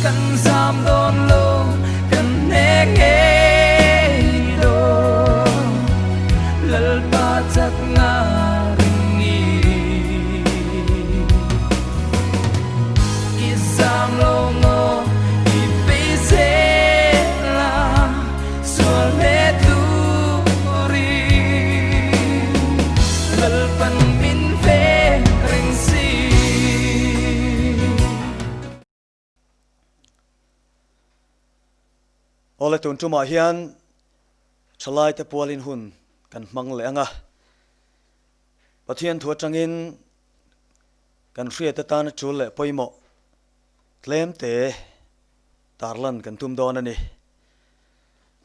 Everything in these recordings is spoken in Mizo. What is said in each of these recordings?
Kan zam dawn lo, kan hneh ngei dawn. Lalpa chakna ring i. I zam lo maw i bei zel a, sual hle turin Lalpan min veng reng si. Awle tun tumah hian thalaite pualin hun kan hmang leh ang a, Pathian thu atangin kan hriat atana tul leh pawimawh tlemte tarlan kan tum dawn a ni.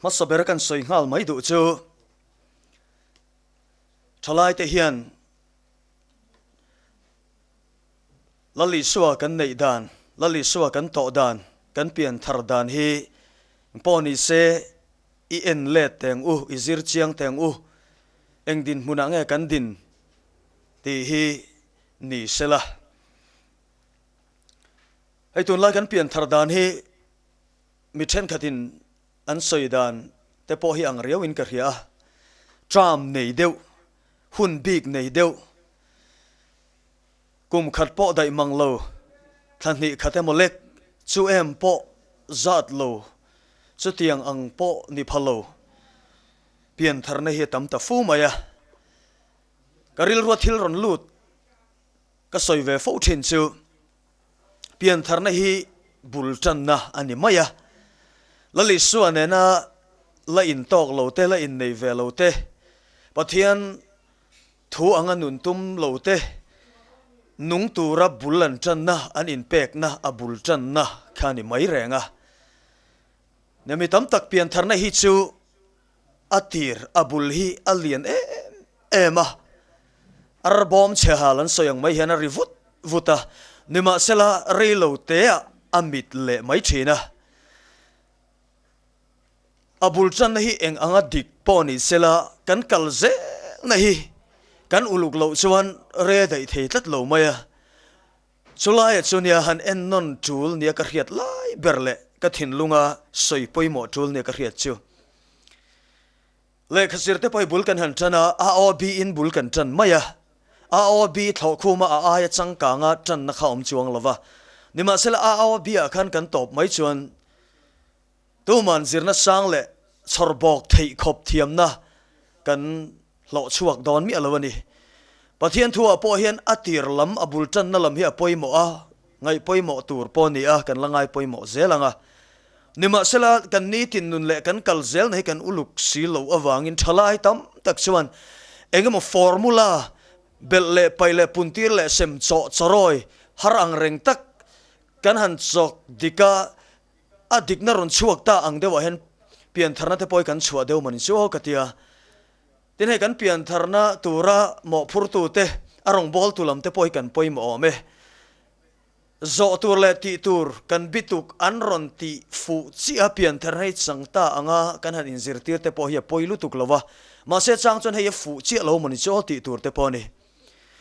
Hmasa ber kan sawi nghal mai duh chu thalaite hian Lal Isua kan neih dan, Lal Isua kan tawh dan, kan pian thar dan hi pawh ni se i en let teng u, i zir chiang teng u, eng dinhmunah nge kan din tih hi ni sela. Hei tunlai kan pian thar dan hi mi thenkhatin an sawi dan te pawh hi ang riauin ka hria a, term nei deuh, hun bik nei deuh, Kum khat pawh daih mang lo, thla hnih khat emaw lek chu em pawh zat lo, chutiang ang pawh ni pha lo. Piantharna hi a tam ta fu mai a, ka rilrua thil rawn lut ka sawi ve fo thin chu piantharna hi bul tanna a ni mai a, Lalisua nena la intawk lo te, la innei ve lo te, Pathian Thu anga nun tum lo te, nung tura bul an tanna, an inpekna a bul tanna kha ni mai reng a. Nia mi tam tak piantharna hi chu a tir a bul hi a lian em em a, arbawm chhe hal an sawi ang mai hian a ri vut vut a, nimahsela rei lo teah a mit leh mai thin a. A bul tanna hi eng anga dik pawh ni sela kan kal zelna hi kan uluk loh chuan re daih thei tlat lo mai a. Chulaiah chu nia han en nawn tul nia ka hriat lai ber leh ka thinlunga sawi pawimawh tul nia ka hriat chu. Lehkha zir te pawh hi bul kan han tan a, a aw bi in bul kan tan mai a. A aw bi thlawh khuma a aia changkanga tanna kha awm chuang lo va. Nimahsela a aw bi ah khan kan tawp mai chuan Tuman zirna sang leh chhawr bawk theih khawp thiamna kan hlawh chhuak dawn miah lo a ni. Pathian thuah pawh hian a tir lam, a bul tanna lam hi a pawimawh a, ngaih pawimawh tur pawh a ni a, kan la ngai pawimawh zel ang a. Nimahsela, kan nitin nun leh kan kal zelna hi kan uluk si loh avangin thalai tam tak chuan eng emaw formula belh leh paih leh puntir leh sem chawh chawrawi har ang reng tak kan han chawk dik a, A dikna rawn chhuak ta ang deuhah hian piantharna te pawh hi kan chhuah deuh mawni chu aw ka ti a. Tin hei kan piantharna tura mawhphurtute, a rawngbawltu lam te pawh hi kan pawimawh awm e. Zawh tur leh tih tur kan bituk an rawn tih fuh chiah a piantharna hi chang ta anga kan han inzirtir te pawh hi a pawi lutuk lo va. Mahse chang chuan hei a fuh chiah lo mawni chu aw tih tur te pawh a ni.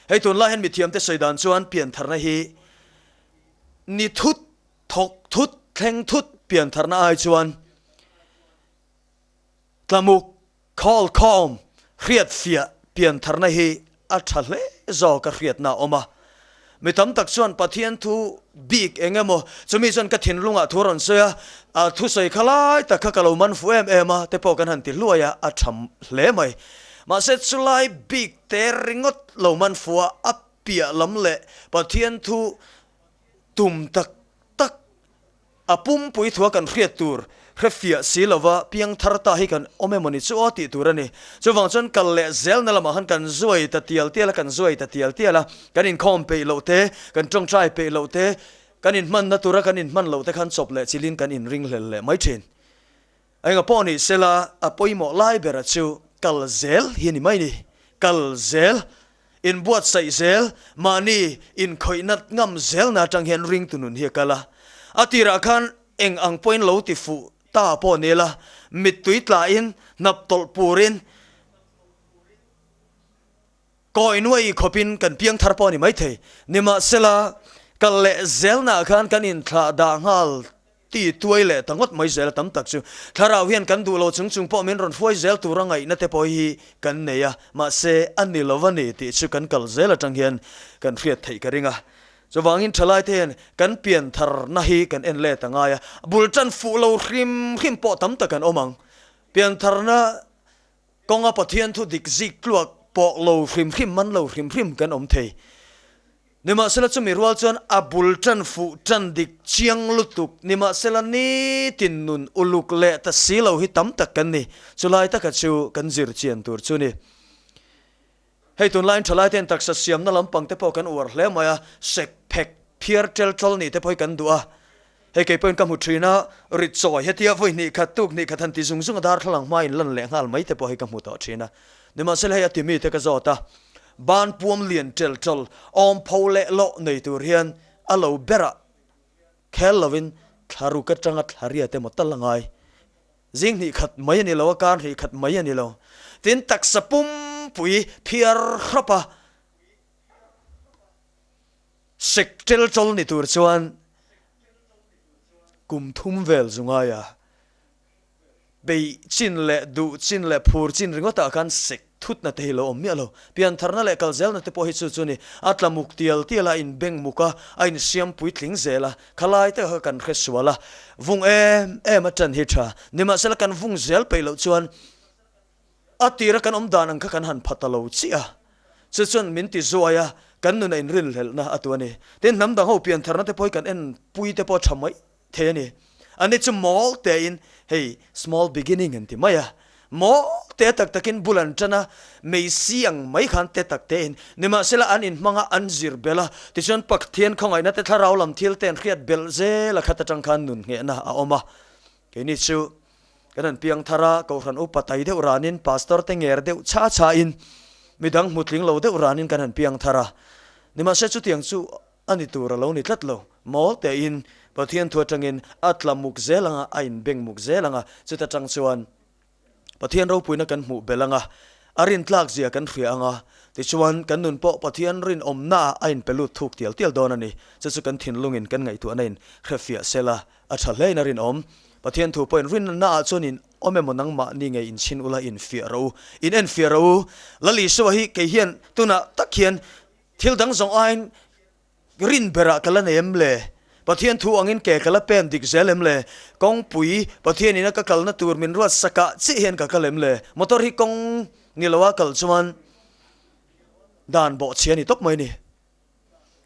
Hei tunlai hian mithiamte sawi dan chuan piantharna hi ni thut Thawk thut thleng thut piantharna ai chuan tlamuk khawl khawm hriat fiah piantharna hi a tha hle zawk a hriatna a awm a. Mi tam tak chuan Pathian thu bik eng emaw chumi chuan ka thinlungah thu rawn sawi a, a thusawi kha lai tak kha ka lo man fuh em em a te pawh kan han ti hluai a, a tha hle mai. Mahse chulai bik te ringawt lo man fuh a, a piah lam leh Pathian thu Tum tak tak a pumpui thua kan hriat tur hre fiah si lova piang thar ta hi kan awm emaw ni chu aw tih tur a ni. Chuvang chuan kal leh zelna lamah khan kan zuai ta tial tial a, kan zuai ta tial tial a, kan inkhawm peih loh te, kan tawngtai peih loh te, kan inhmanna tura kan inhman loh te khan chawp leh chilin kan inringhlel leh mai thin. Enga pawh ni sela a pawimawh lai bera chu kal zel hi a ni mai ni. Kal zel, inbuatsaih zel, mahni inkhawihna ngam zelna atang hian ringtu nun hi a kal a. A tirah khan eng ang pawhin lo ti fuh ta pawh ni la, mittui tlahin, hnap tawlh purin, kawi nuai khawpin kan piang thar pawh a ni maithei. Nimahsela, kal leh zelnaah khan kan inthlah dah nghal. ti tuai leh ta ngawt mai zel a tam tak chu. Thlarau hian kan duh lo chung chung pawh min rawn hruai zel tura ngaihna te pawh hi kan nei a, mahse a ni lo a ni tih chu kan kal zel atang hian kan hriat theih ka ring a. Chuvangin thalai te hian kan pian tharna hi kan en let a ngai a, bul tan fuh lo hrim hrim pawh tam tak an awm ang. Pian tharna kawnga Pathian thu dik zik tluak pawh lo hrim hrim man lo hrim hrim kan awm thei. Nimahsela chumi rual chuan a bul tan fuh tan dik chiang lutuk nimahsela nitin nun uluk leh ta si lo hi tam tak kan ni. Chulai taka chu kan zir chian tur chu ni. Hei tunlaiin thalai ten taksa siamna lampang te pawh kan uar hle mai a, sek phek phiar tel ṭawl nih te pawh hi kan duh a. Hei kei pawhin ka hmu ṭhin a, rit chawi hetia vawi hnih khat tuk hnih khat han ti zung zung a darthlalang hma in lan leh nghal mai te pawh hi ka hmu tawh ṭhin a. Nimahsela hei a ti mi te ka zawt a, ban puam lian ṭel ṭawl awm pho leh lawh nei tur hian a lo berah khel lovin thlaruk aṭanga thlariat emaw tal a ngai. Zing hnih khat mai a ni lo a, kar hnih khat mai a ni lo. Tin, taksa pumpui phiar hrap a, sek tel chawl ni tur chuan kum thum vel zu ngai a. Beih chin leh duh chin leh phur chin ringawtah khan sek thutna te hi lo awm miah lo. Piantharna leh kal zelna te pawh hi chu chu ni. A tla muk tial tial a, a inbeng muk a, a insiam puitling zel a. Khalai te kha kan hre sual a, vung em em a ṭan hi ṭha. Nimahsela kan vung zel peih loh chuan a tira kan awm dan ang kha kan han pha ta lo chiah a. Chu chuan min ti zuai a, kan nuna inrinhlelhna a tu a ni. Tin, hnam dang ho piantharna te pawh hi kan en pui te pawh a ṭha mai thei a ni. Ani chu mawl tein hei small beginning an ti mai a, mawl te tak takin bul an tan a, meisi ang mai khan te tak tein nimahsela an inhmang a, an zir belh a, tichuan Pathian khawngaihna te thlarau lam thil te an hriat belh zel a khat atang khan nun nghehna a awm a. Keini chu kan han piang thar a, Kohhran upa tai deuh ranin Pastor te nger deuh chha chhain midang hmutling lo deuh ranin kan han piang thar a, nimahse chutiang chu A ni tur a lo ni tlat lo. Mawl tein Pathian thu atangin a tla muk zel anga, a inbeng muk zel anga, chuta tang chuan Pathian ropuina kan hmuh belh anga, a rintlak zia kan hria anga, tichuan kan nun pawh Pathian rinawmnaah a inpe lut thuk tial tial dawn a ni. Chu chu kan thinlungin kan ngaihtuahna in hrefiah sela a tha hlein a rinawm. Pathian thu pawhin rinnaah chuan in awm emaw nangmahni ngei inchhin ula infiah rawh u, in enfiah rawh u. Lal Isua hi kei hian tunah tak hian Thil dang zawng aiin rin berah ka la nei em le? Pathian thu angin ke ka la pen dik zel em le? Kawngpui Pathian ina ka kalna tur min ruat sakah chiah hian ka kal em le? Motor hi kawng ni loa kal chuan dan bawhchhia ni tawp mai ni.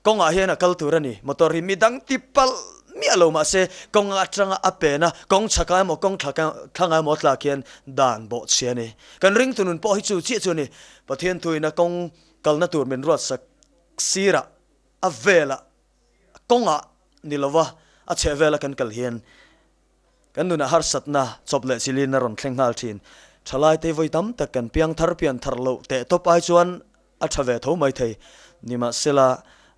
Kawngah hian a kal tur a ni. Motor hi midang ti palh miah lo mahse kawng atanga a pen a, kawng chhakah emaw kawng thlangah emaw a tlak hian dan bawhchhia a ni. Kan ringtu nun pawh hi chu chiah chu a ni. Pathian thu ina kawng Kalna tur min ruatsak sirah a velah kawngah ni lova a chheh vela kan kal hian kan nunah harsatna chawp leh chilin a rawn thleng nghal thin. Thalaite vawi tam tak kan piang thar pian thar loh teh tawp ai chuan a tha ve tho mai thei. Nimahsela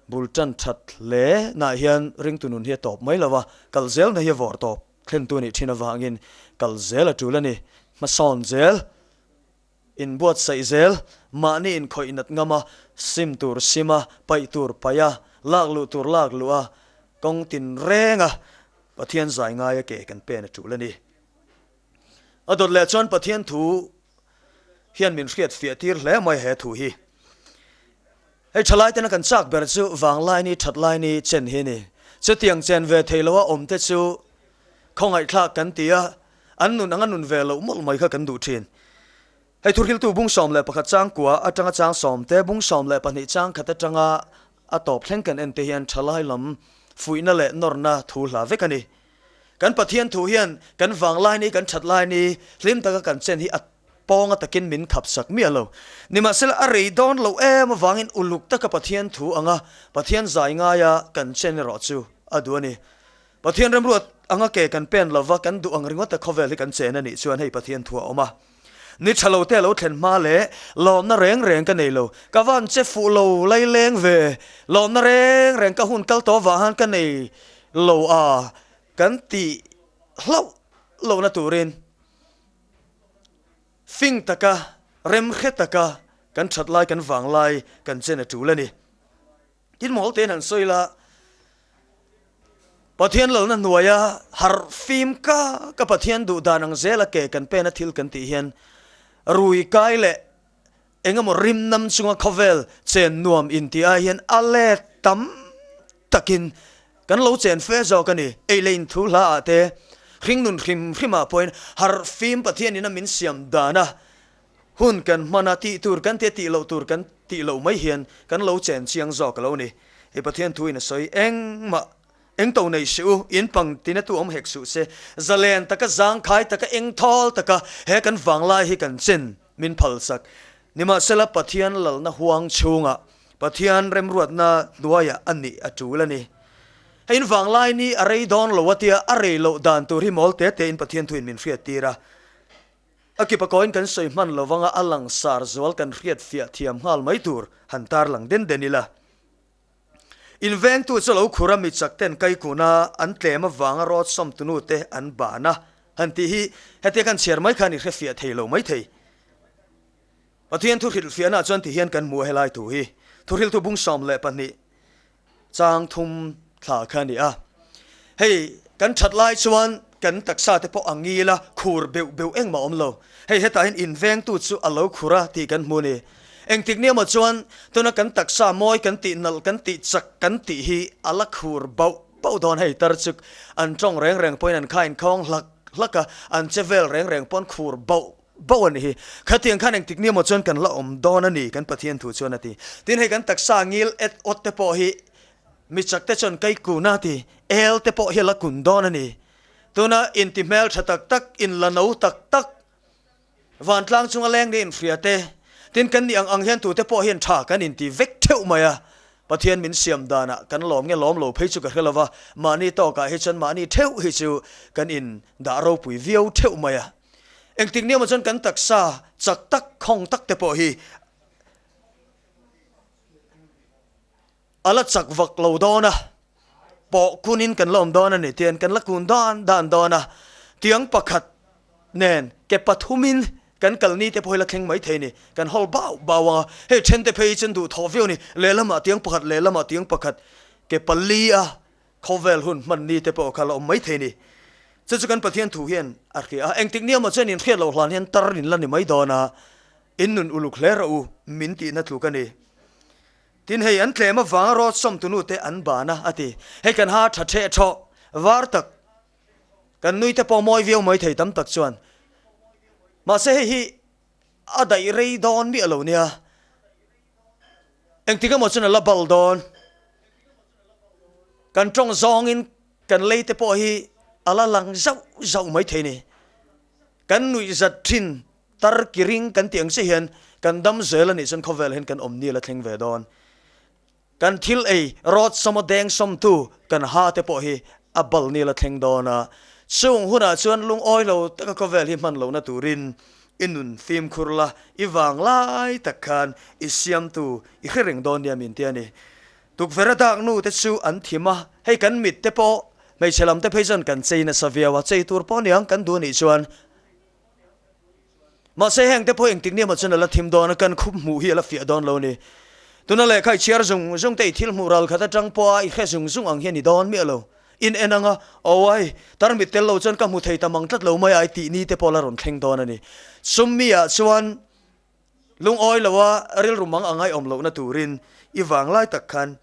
bul tan that hle nah hian ringtu nun hi a tawp mai lova, kal zelna hi a vawr tawp thlentu a nih thin avangin kal zel a tul a ni. Hmasawn zel. Inbuatsaih zel, mahni inkhawih nat ngam a, sim tur sim a, paih tur paih a, lak luh tur lak luh a, kawng tin reng a, Pathian zai ngai a ke kan pen a tul a ni. A dawt leh chuan Pathian thu hian min hriat fiah tir hle mai he thu hi. Hei thalai tena kan chak ber chu vanglaini thatlaini chen hi a ni. Chutiang chen ve thei loa awm te chu khawngaihthlak kan ti a, an nun anga nun ve loh mawlh mai kha kan duh thin. Hei thuhriltu bung 11 chang kua atanga chang sawmte, bung 12 chang khat atanga a tawp thleng kan en te hian thalai lam fuihna leh nawrna thu hla vek a ni. Kan Pathian thu hian kan vanglaini kan thatlaini hlim taka kan chen hi a Pawnga takin min khapsak miah lo. Nimahsela a rei dawn loh em avangin uluk taka Pathian thu anga Pathian zai ngaia kan chen erawh chu a duh a ni. Pathian remruat anga ke kan pen lova kan duh ang ringawta khawvel hi kan chen a nih chuan hei Pathian thu a awm a. Ni tha lo te a lo thlen hma leh lawmna reng reng ka nei lo. Ka van che fuh lo laileng ve. Lawmna reng reng ka hun kal tawh vang han ka nei lo a kan tih hlauh lohna turin Fing taka, remhre taka kan that lai kan vang lai kan chen a tul a ni. Tin mawl tein han sawi la. Pathian lalna hnuaia harh fim ka ka Pathian duh dan ang zela ke kan pena thil kan tih hian rui kai leh engemaw rim nam chunga khawvel chen nuam intih ai hian a let tam takin kan lo chen fe zawk a ni. Ei leh in thu hla ah te hringnun hrim hrim ah pawhin harh fim Pathian in a min siam dana hun kan hman a, tih tur kan tia tih loh tur kan tih loh mai hian kan lo chen chiang zawk a lo ni. Hei Pathian thu in a sawi engmah eng to nei suh u, in pang tina tu awm hek suh se, zalen taka zangkhai taka eng thawl taka he kan vanglai hi kan chen min phal sak. Nimahsela Pathian lalna huang chhungah Pathian remruatna hnuaiah a nih a tul a ni. Hei in vanglai ni a rei dawn lo a tia a rei loh dan tur hi mawl te te in Pathian thu in min hriat tir a. A kipa kawiin kan sawi hman lo vanga a langsar zual kan hriat fiah thiam nghal mai tur han tar lang den den ila. In vengtu chu lo khur a mi chak ten kai kun a an tlem avanga rawt sawm tunu te an ban a han tih hi hetia kan chhiar mai khan i hre fiah thei lo mai thei. Pathian thu hrilh fiahna chuan ti hian kan hmu a helai thu hi thuhriltu bung 12 chang thum thla kha a ni a. Hei kan that lai chuan kan taksa te pawh a ngil a, khur beuh beuh engmah a awm lo. Hei hetah hian invengtu chu a lo khur a tih kan hmu a ni. Engtik nia maw chuan tuna kan taksa mawi kan tih nalh kan tih chak kan tih hi a la khur bauh bauh dawn hei tar chu an tawng reng reng pawhin an kha inkhawng hlak hlak a, an che vel reng reng pawn khur bauh bauh a ni hi. Khatiang khan engtik nia maw chuan kan la awm dawn a ni kan Pathian thu chuan a ti. Tin hei kan taksa ngil et awt te pawh hi mi chak te chuan kai kun a ti, el te pawh hi a la kun dawn a ni. Tuna inti hmel tha tak tak, inla no tak tak, vantlang chunga leng nia inhria te, tin kan nih ang ang hian tute pawh hian tha kan inti vek theuh mai a. Pathian min siam danah kan lawm nge lawm lo phei chu ka hre lo va, mahni tawkah hi chuan mahni theuh hi chu kan indah ropui viau theuh mai a. Engtik nia maw chuan kan taksa chak tak, khawng tak te pawh hi a la chak vak lo dawn a, pawh kunin kan la awm dawn a ni tian kan la kun dan dan dawn a, tiang pakhat nen ke pathumin kan kal ni te pawh hi la thleng mai thei a ni, kan hawl bau bau ang a, hei then te phei hi chuan duhthawh viau a ni, lehlamah tiang pakhat lehlamah tiang pakhat ke pali a Khawvel hun hman ni te pawh kha la awm mai thei ni. Chu chu kan Pathian thu hian a hria a, engtik nia maw chuan inhriat loh hlan hian tar in la ni mai dawn a, in nun uluk hle rawh u, min tihna tluk a ni. Tin hei an tlem avanga rawt sawmtunu te an ban a, a ti. Hei kan ha tha theh thawh var tak, kan nui te pawh mawi viau mai thei tam tak chuan. Mahse hei hi a daih rei dawn miah lo nia. Engtik emaw chuan a la bal dawn. Kan tawng zawngin kan lei te pawh hi a la lang zauh zauh mai thei ni. Kan nuihzat thin tar ki ring kan tih ang chiah hian kan dam zel a nih chuan khawvel hian kan awm nil a thleng ve dawn. Kan thil ei rawt sawma deng sawmtu kan ha te pawh hi a bal nil a thleng dawn a, chung hunah chuan lungawi lo taka khawvel hi hman lohna turin i nun fimkhur la, i vang lai tak khan i siamtu i hre reng dawn nia min ti a ni. Tukverh a dak nu te chu an thim a, hei kan mit te pawh hmeichhe lam te phei chuan kan chei nasa viau a, chei tur pawh aniang kan duh anih chuan Mahse heng te pawh engtik nia maw chuan a la thim dawn a, kan khup hmuh hi a la fiah dawn lo a ni. Tuna lehkha i chhiar zung zung te i thil hmuh ral khat atang pawha i hre zung zung ang hi a ni dawn miah lo. In en ang a, Awai, tarmit tel lo chuan ka hmu thei ta mang tlat lo mai a i tih ni te pawh la rawn thleng dawn a ni. Summi ah chuan lungawi lo a rilru mang a ngaihawm lohna turin i vang lai tak khan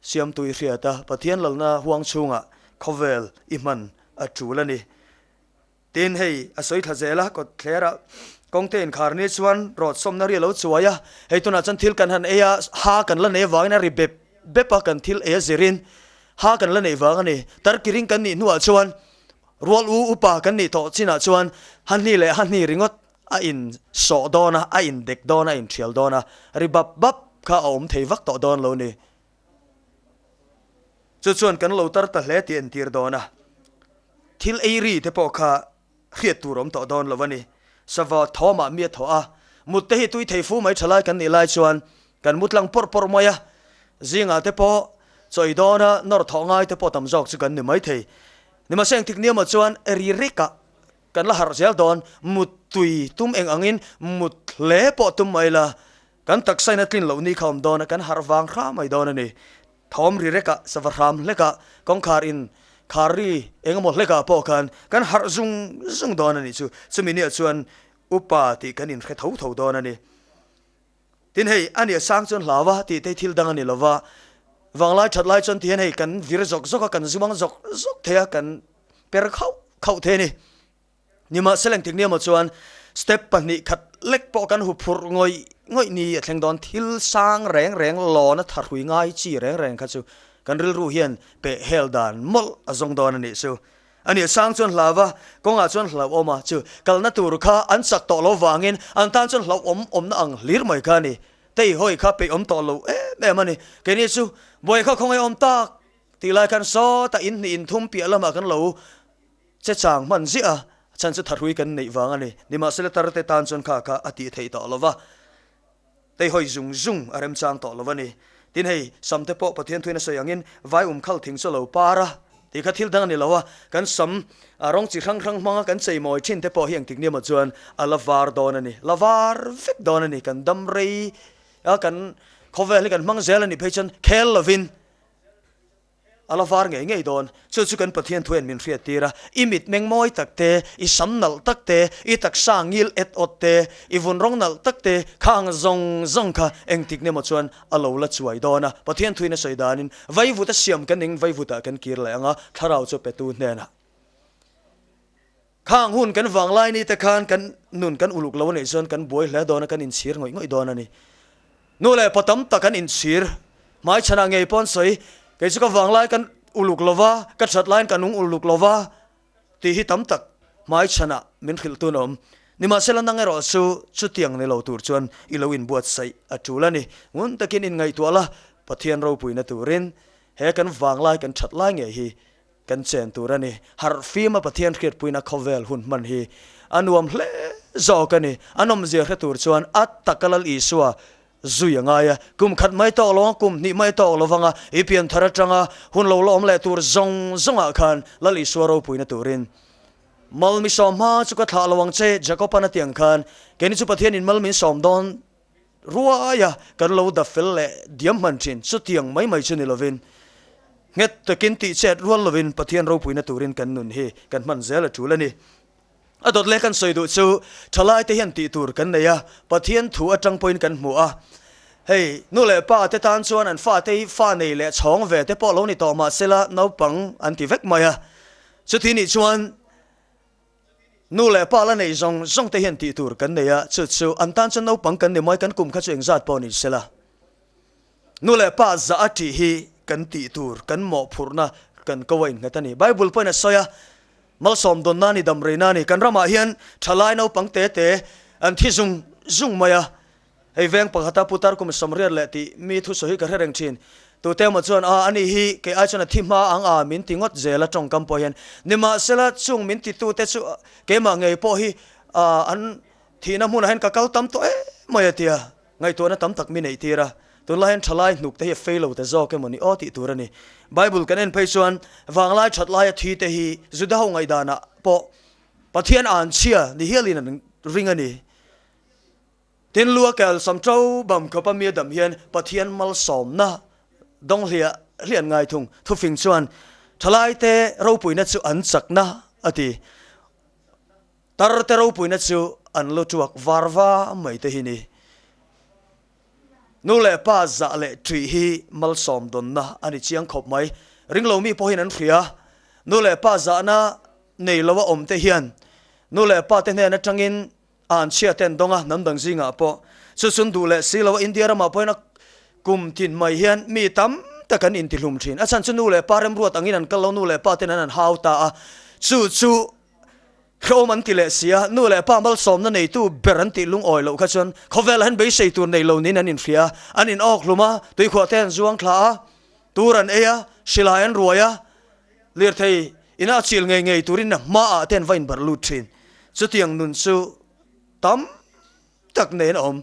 Siamtu i hriat a, Pathian lalna huang chhungah khawvel i hman a tul a ni. Tin, hei a sawi thla zel a, kawt thlerah kawngte inkhar ni chuan rawt sawmna ri a lo chuai a, hei tunah chuan thil kan han ei a, ha kan la nei avangin a ri bep bep a, kan thil ei a zirin ha kan la neih vang a ni. Tarkiring kan nih hnuah chuan rual u upa kan nih tawh chinah chuan ha hni leh ha hni ringawt a in sawh dawn a, a in dek dawn a, a in thial dawn a, ri bap bap kha a awm thei vak tawh dawn lo ni. Chu chuan kan lo tar ta hle tih a entir dawn a, thil ei ri te pawh kha hriat tur awm tawh dawn lo a ni. Sava thawmah mi a thawh a, mut te hi tui thei fu mai tha lai kan nih lai chuan kan mu tlang pawrh pawrh mai a, zingah te pawh chawi dawna nawr thawh ngai te pawh tam zawk chu kan ni mai thei. Nimahse engtik nia maw chuan ri rekah kan la harh zel dawn, mut tui tum eng angin mut hle pawh tum mai la, Kan taksa in a tlin loh ni kha awm dawn a, kan harh vang hram mai dawn a ni. Thawm ri rekah, sava hram hlekah, kawngkhar in. Khar ri eng emaw hlekah pawh khan kan harh zung zung dawn a nih chu. Chumi niah chuan upa tih kan inhre tho tho dawn a ni. Tin hei, a nia sang chuan hlau a tih te thil dang a ni lo va, vanglai that lai chuan tihian hei kan vir zawk zawk a, kan zuang zawk zawk thei a, kan per khauh khauh thei a ni. Nimahsela engtik nia maw chuan step 2 khat lek pawh kan hu phurh ngawih ngawih ni a thleng dawn, thil sang reng reng lawna thahrui ngai chi reng reng kha chu kan rilru hian peh hel dan mawlh a zawng dawn a nih chu. A nih sang chuan hlau a, kawngah chuan hlauhawm a, chu kalna tur kha an chak tawh lo vangin an tan chuan hlauhawm awmna ang hlir mai kha a ni. Tei hawi kha peih awm tawh lo em em a ni. Keini chu buai kha khawngaih awm tak tih lai khan sawtah in hnih in thum piah lamah kan lo che chang hman ziah a, a chhan chu thahrui kan neih vang a ni. Nimahsela tarte tan chuan kha kha a tih theih tawh lo va. Tei hawi zung zung a remchang tawh lo a ni. Tin hei, sam te pawh Pathian thuin a sawi angin vai um khal thing chu a lo par a, tih kha thil dang a ni lo a, kan sam a rawng chi hrang hrang hmanga kan cheimawi thin te pawh hi engtik ni emaw chuan a la var dawn a ni, la var vek dawn a ni, kan dam rei a, kan khawvel hi kan hmang zel a nih phei chuan khel lovin. A la var ngei ngei dawn. Chu chu kan Pathian thuain min hriattir a, i mit meng mawi tak te, i sam nalh tak te, i taksa ngil et awt te, i vun rawng nalh tak te, kha ang zawng zawng kha engtik nemaw chuan a lo la chuai dawn a. Pathian thuin a sawi danin, Vaivut a siam kan ning, vaivutah kan kir leh ang a, thlarau chu petu hnenah. Khang hun kan vanglai ni te khan kan nun kan uluk lo a nih chuan kan buai hle dawn a, kan inchhir ngawih ngawih dawn a ni. Nu leh pa tam tak an inchhir. Hmaichhanah ngei pawh an sawi, kei chu ka vanglai kan uluk lo va, ka that laiin ka nung uluk lo va tih hi tam tak hmaichhanah min hrilh tun a awm. Nimahsela nang erawh chu chutiang ni lo tur chuan i lo inbuatsaih a tul a ni. Ngun takin inngaihtuah la, Pathian ropuina turin he kan vanglai kan that lai ngei hi Kan chen tur a ni. Harh fima Pathian hriatpuina khawvel hun hman hi a nuam hle zawk a ni. A nawmzia hre tur chuan a taka Lal Isua zui a ngai a. Kum khat mai tawk lo ang, kum hnih mai tawk lo vang a, i pian thar atanga hun lo la awm leh tur zawng zawngah khan Lal Isua ropuina turin mal mi sawm hma chu ka thlah lo ang che, Jakob-an a ti ang khan keini chu Pathianin mal min sawm dawn Ruaia kan lo da fel leh diam hman thin chutiang mai mai chu ni lovin, nghet takin tih chet rual lovin Pathian ropuina turin kan nun hi kan hman zel a tul a ni. A dawt leh kan sawi duh chu thalaite hian tih tur kan nei a, Pathian thu atang pawhin kan hmu a. Hei, nu leh pa te tan chuan an fate hi fa nei leh chhawng ve te pawh lo ni tawh mahsela naupang an ti vek mai a. Chuti nih chuan Nu leh pa la nei zawng zawng te hian tih tur kan nei a, chu chu an tan chuan naupang kan ni mai, kan kum kha chu engzat pawh ni sela. Nu leh pa zah a tih hi kan tih tur, kan mawhphurhna kan ko a innghet a ni. Bible pawhin a sawi a, Malsawm dawnna a ni, damreina a ni. Kan ramah hian thalai naupang te te an thi zung zung mai a, Hei veng pakhata putar kum 80 leh tih mi thusawi hi ka hre reng thin. Tute emaw chuan, A, ani hi kei ai chuan a thi hma ang a, min ti ngawt zel a tawngkam pawh hian. Nimahsela, chung min titute chu keimah ngei pawh hi an thihna hmunah hian ka kal tam tawh em mai a tia ngaihtuahna tam tak mi neih tir a. Tunlai hian thalai hnuk te hi a fei lo ta zawk emaw ni aw tih tur a ni. Bible kan en phei chuan vanglai that laia thi te hi Juda ho ngaihdanah pawh Pathian anchhia ni hialin an ring a ni. Tin, lu a kel sam to bam khawp a mi a dam hian Pathian malsawmna dawng hliah hliah an ngai thung. Thufing chuan, Thalaite ropuina chu an chakna a ti. Tarte ropuina chu an lu tuak var va mai te hi ni. Nu leh pa zah leh ṭih hi malsawm dawnna a ni chiang khawp mai. Ringlo mi pawhin an hria. Nu leh pa zahna nei lo a awm te hian nu leh pa te hnen aṭangin A an chhia te an dawng a, hnam dang zingah pawh. Chu chun duh leh si lo a, India ramah pawhin a kum tin mai hian mi tam tak an intihlum thin. A chhan chu nu leh pa remruat angin an kal lo, nu leh pa ten an han hau ta a, chu chu hrehawm an ti leh si a, nu leh pa malsawmna neitu ber an tih lungawi loh kha chuan khawvelah hian beisei tur nei lo niin an inhria a, an in awk hlum a, tuikhuah te an zuang thla a, tur an ei a, hrilhai an ruai a, Lirthei ina a chil ngei ngei turin a hmaah te an va inbarh lut thin. Chutiang nun chu tam tak nen a awm.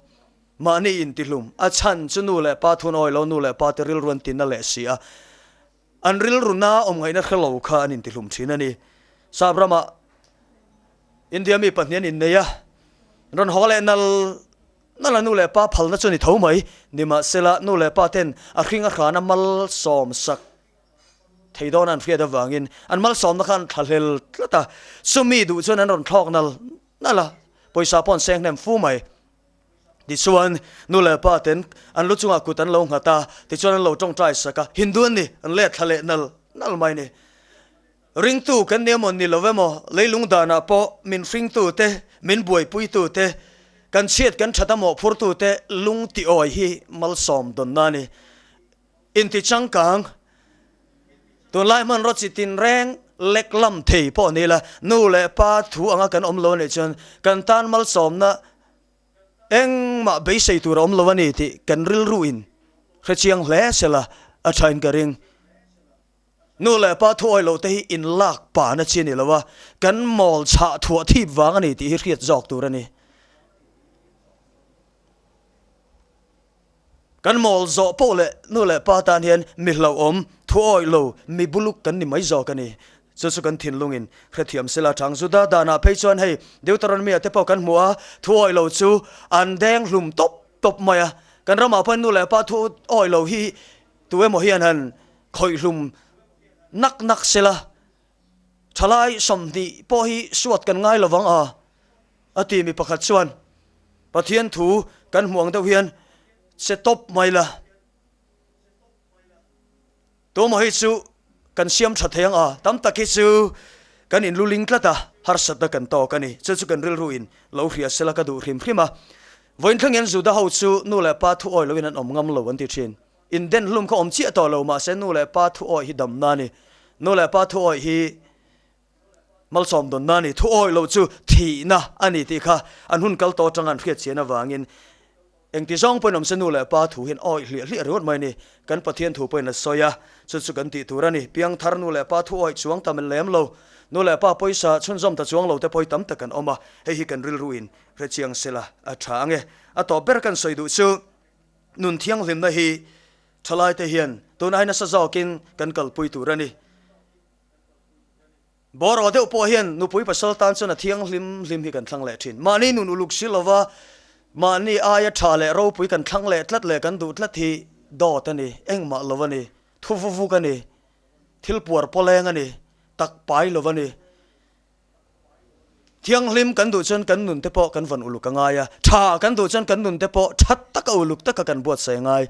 Mahni intihlum a chhan chu nu leh pa thun awi lo, nu leh pa te rilru an tina leh si a, an rilru na awm ngaihna hre lo kha an intihlum thin a ni. Sap ramah India mi pahnih an innei a, rawn haw leh nal nal a nu leh pa phalna chu a ni tho mai. Nimahsela nu leh pa ten a hring a hrana malsawm sak. thei dawn a an hriat avangin an malsawmna kha an thlahlel tlat a, chumi duh chuan an rawn thlawk nal nal a, pawisa pawh an seng hnem fu mai. Tichuan, nu leh pa ten an lu chungah kut an lo nghat a, tichuan an lo tawngtai sak a, Hindu an ni, an let thla leh nal nal mai ni. Ringtu kan ni emaw ni lo emaw, leilung danah pawh min hringtu te, min buaipuitu te, kan chhiat kan that a mawhphurtu te lung tiawi hi malsawm dawnna a ni. Inti changkang, tunlai hmanraw chi tinreng lek lam thei pawh ni la, nu leh pa thu anga kan awm lo a nih chuan kan tan malsawmna engmah beisei tur a awm lo a ni tih kan rilru in hrechiang hle sela a thain ka ring. Nu leh pa thuawi loh te hi inlak pahna chi a ni lo a, kan mawl chhah thuah thip vang a ni tih hi hriat zawk tur a ni. Kan mawl zawh pawh leh nu leh pa tan hian mi hlauhawm, thuawi lo, mi buluk kan ni mai zawk a ni. Chu chu kan thinlungin hrethiam sela chang Juda danah phei chuan hei Deuteronomy-ah te pawh kan hmu a, thuawi lo chu an deng hlum tawp tawp mai a. Kan ramah pawhin nu leh pa thuawi lo hi Tu emaw hian han khawih hlum nak nak sela, thalai 20 pawh hi suat kan ngai lovang a, a ti mi pakhat chuan Pathian thu kan hmuh ang deuh hian che tawp mai la. Tu emaw hi chu kan siam tha thei ang a, tam tak hi chu kan inluling tlat a, harsatna kan tawk a ni. Chu chu kan rilru in lo hria sela ka duh hrim hrim a. Vawiin thleng hian Juda ho chu nu leh pa thu awi loin an awm ngam lo an ti thin. In den hlum kha awm chiah tawh lo mahse nu leh pa thu awih hi damna a ni. Nu leh pa thu awih hi malsawm dawnna a ni. Thu awih loh chu thihna a ni tih kha an hun kal tawh atanga an hriat chian avangin engti zawng pawhin awm se nu leh pa thu hian awih hliah hliah ringawt mai a ni. Kan Pathian thu pawhin a sawi a, chu chu kan tih tur a ni. Piangthar nu leh pa thu awih chuang ta lem lo, nu leh pa pawisa chhunzawm ta chuang lo te pawh hi tam tak an awm a, hei hi kan rilru in hrechiang sela a tha ange. A tawp ber kan sawi duh chu. Nun thianghlimna hi thalaite hian tun ai nasa zawkin kan kalpui tur a ni. Bawraw deuh pawh hian nupui pasal tan chuan a thianghlim hlim hi kan thlang leh thin. Mahni nun uluk si lova mahni aia tha leh ropui kan thlang leh tlat leh kan duh tlat hi dawt a ni, engmah lo a ni, thu vuvuk a ni, thil puar pawleng a ni, tak pai lo a ni. Thianghlim kan duh chuan kan nun te pawh kan vawn uluk a ngai a, tha kan duh chuan kan nun te pawh tha taka uluk taka kan buatsaih a ngai.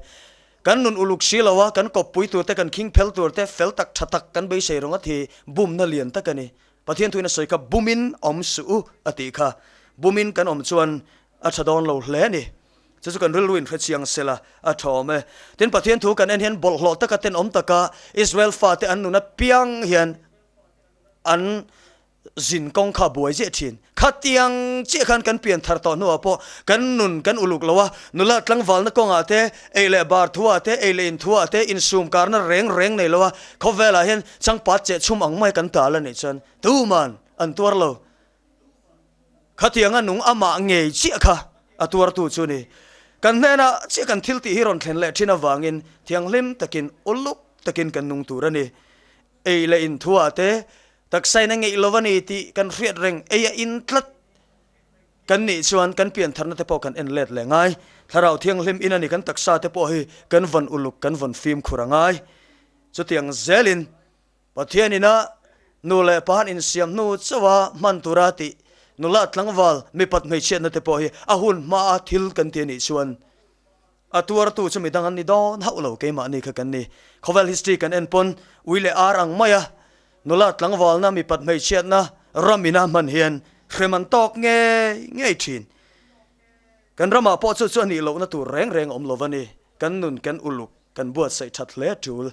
Kan nun uluk si lo a, kan kawppui tur te, kan khing phel tur te, fel tak tha tak kan beisei rawng a thi bumna lian tak a ni. Pathian thuin a sawi kha bumin awm suh u a tih kha. Bumin kan awm chuan a tha dawn lo hle a ni. Chu chu kan rilru in hrechiang sela a tha awm e. Tin, Pathian thu kan en hian bawlhhlawh taka tenawm taka Israel fate an nun apiang hian an zin kawng kha buai ziah thin. Khatiang chiah khan kan pian thar tawh hnuah pawh kan nun kan uluk lo a, nula tlangvalna kawngah te, ei leh bar thuah te, ei leh in thuah te insum karna reng reng nei lo a, khawvelah hian changpat cheh chhum ang mai kan tal a nih chuan tuman an tuar lo. Khatianga nung amah ngei chiah kha a tuartu chu ni. Kan hnenah chiah kan thil tih hi rawn thlen leh thin avangin thianghlim takin uluk takin kan nung tur a ni. Ei leh in thuah te taksain a ngeih lo a ni tih kan hriat reng ei a in tlat kan nih chuan kan piantharna te pawh kan en let leh ngai. Thlarau Thianghlim in a ni kan taksa te pawh hi kan vawn uluk kan vawn fimkhur a ngai. Chutiang zelin Pathian ina nu leh pa han insiam hnu chauha hman tura tih nula tlangval mipat hmeichhiatna te pawh hi a hun hmaa thil kan ti a nih chuan A tuartu chu midang an ni dawn hauh lo, keimahni kha kan ni. Khawvel history kan en pawn ui leh ar ang maia nula tlangvalna mipat hmeichhiatna ram ina hman hian hrem an tawk ngei ngei thin. Kan ramah pawh chu chu a nih lohna tur reng reng a awm lo va ni. Kan nun kan uluk, kan buatsaih that hle tul.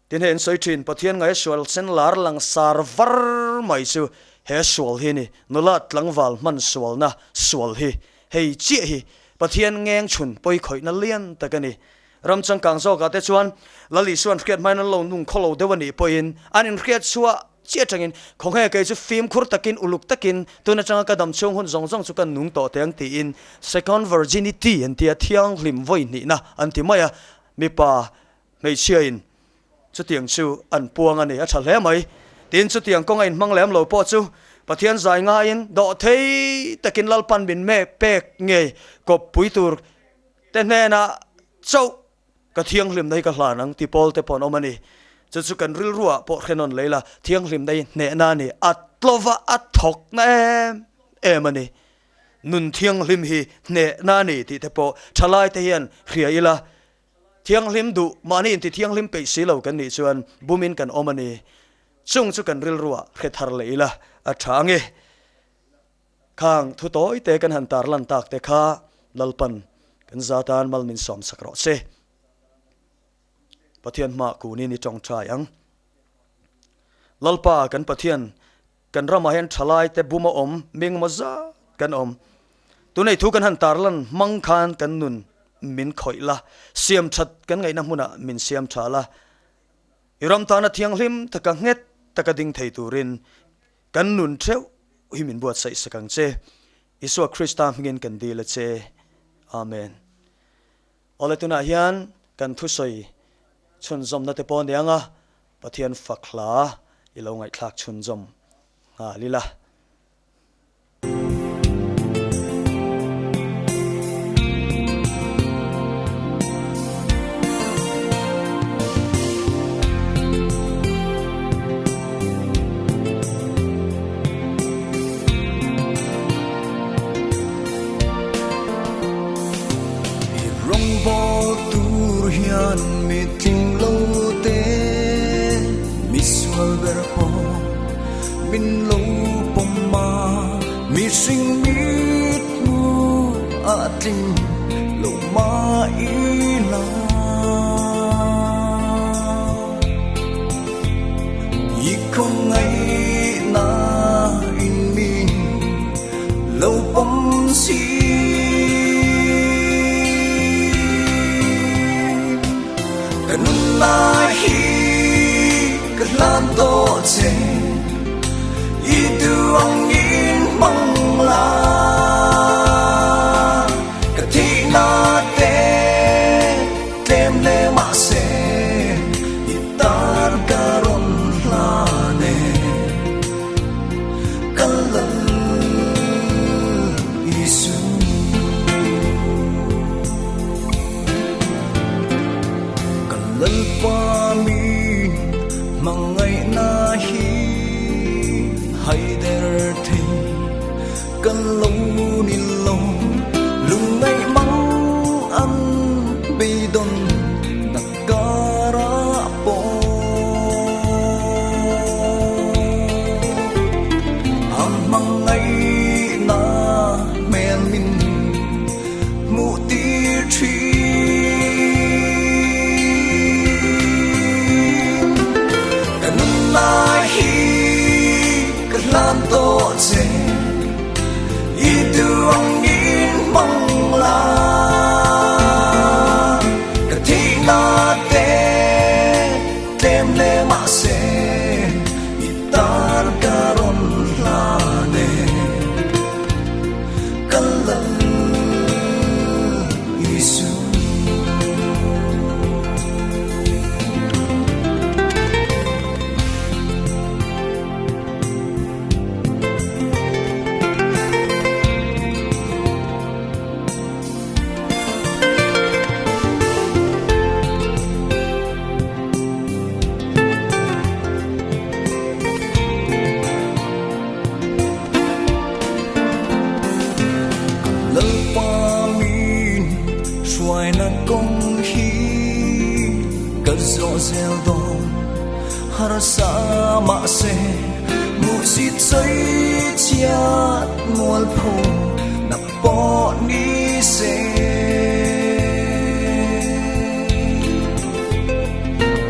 Tin hei an sawi thin, Pathian ngaia sual sen lar lang sar var mai chu he sual hi a ni, nula tlangval hman sualna sual hi hei chiah hi Pathian ngeng chhun pawi khawihna lian tak a ni. Ram changkang zawkah te chuan Lal Isuan hriat hmain an lo nung khawlo deuh a nih pawhin an inhriat chhuah chiah atangin khawnge kei chu fimkhur takin uluk takin tun atanga ka dam chhung hun zawng zawng chu ka nung tawh teh ang tiin second virginity an tia thianghlim vawi hnihna an ti mai a, mipa Hmeichhiain chutiang chu an puang a ni, a tha hle mai. Tin, chutiang kawnga inhmang lem lo pawh chu Pathian zai ngaiin dawh thei takin Lalpan min mek pek ngei kawppui tur te hnenah chauh. Ka thianghlimna hi ka hlan ang ti pawl te pawh an awm a ni. Chu chu kan rilruah pawh hrenawn lei la, thianghlimna hi hnehna a ni, a tlova a thawkna em em a ni. Nun thianghlim hi hnehna a ni tih te pawh thalai te hian hria ila, thianghlim duh mahni inti thianghlim peih si lo kan nih chuan bumin kan awm a ni. Chung chu kan rilruah hre thar leh ila a tha ang e. Khang thu tawi te kan han tarlan tak te kha Lalpan kan za tan mal min sawm sak rawh se. Pathian hmah kunin i tawngtai ang. Lalpa kan Pathian kan ramah hian thalai te bum a awm ming maw zat kan awm. Tunei thu kan han tarlan hmang khan kan nun min khawih la, siam that kan ngaihna hmunah min siam tha la. I ram tana thianghlim taka nghet taka ding thei turin Kan nun theuh hi min buatsaih sak ang che. Isua Krista hmingin kan dil a che. Amen. Awle tunah hian kan thusawi chhunzawmna te pawh aniang a, Pathian fak hla i lo ngaihthlak chhunzawm nghal ila. I rawngbawl tur hian mi tling lo te, mi sual ber pawh min lo pawm a, mihring mit hmu a tling lo mah ila. I khawngaihna in min lo pawm si. Ka nunna hi ka hlan tawh che, i duh angin hmang la. Ka thihna te tlem hle mahse i tan ka rawn hlan e. Ka lal Isu. Ka Lalpa min hmangaihna hi haider thei ka lo ni lo, lungngaih mang an beidawn na karah pawh. A hmangaihna hmel min hmuh tir thin. Ka nunna hi ka hlan tawh che, i duh angin hmang la. Ka thihna te tlem hle mahse i tan ka rawn hlan e. Ka lal Isu. Lalpa min hruaina kawng hi ka zawh zel dawn harsa mahse hmuhsit sawi chhiat mualpho na pawh ni se.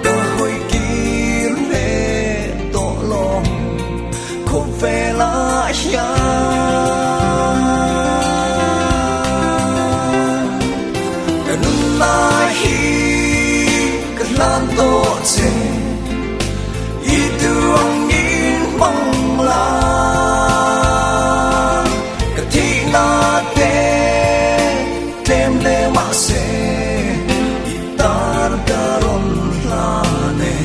Ka hawi kir leh tawh lo khawvelah hian ka nunna hi ka hlan tawh che i duh angin hmang la ka thihna te tlem hle mahse i tan ka rawn hlan e.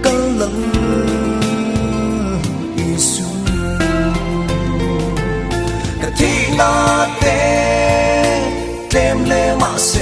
Ka lal Isu ka thihna te tlem hle mahse.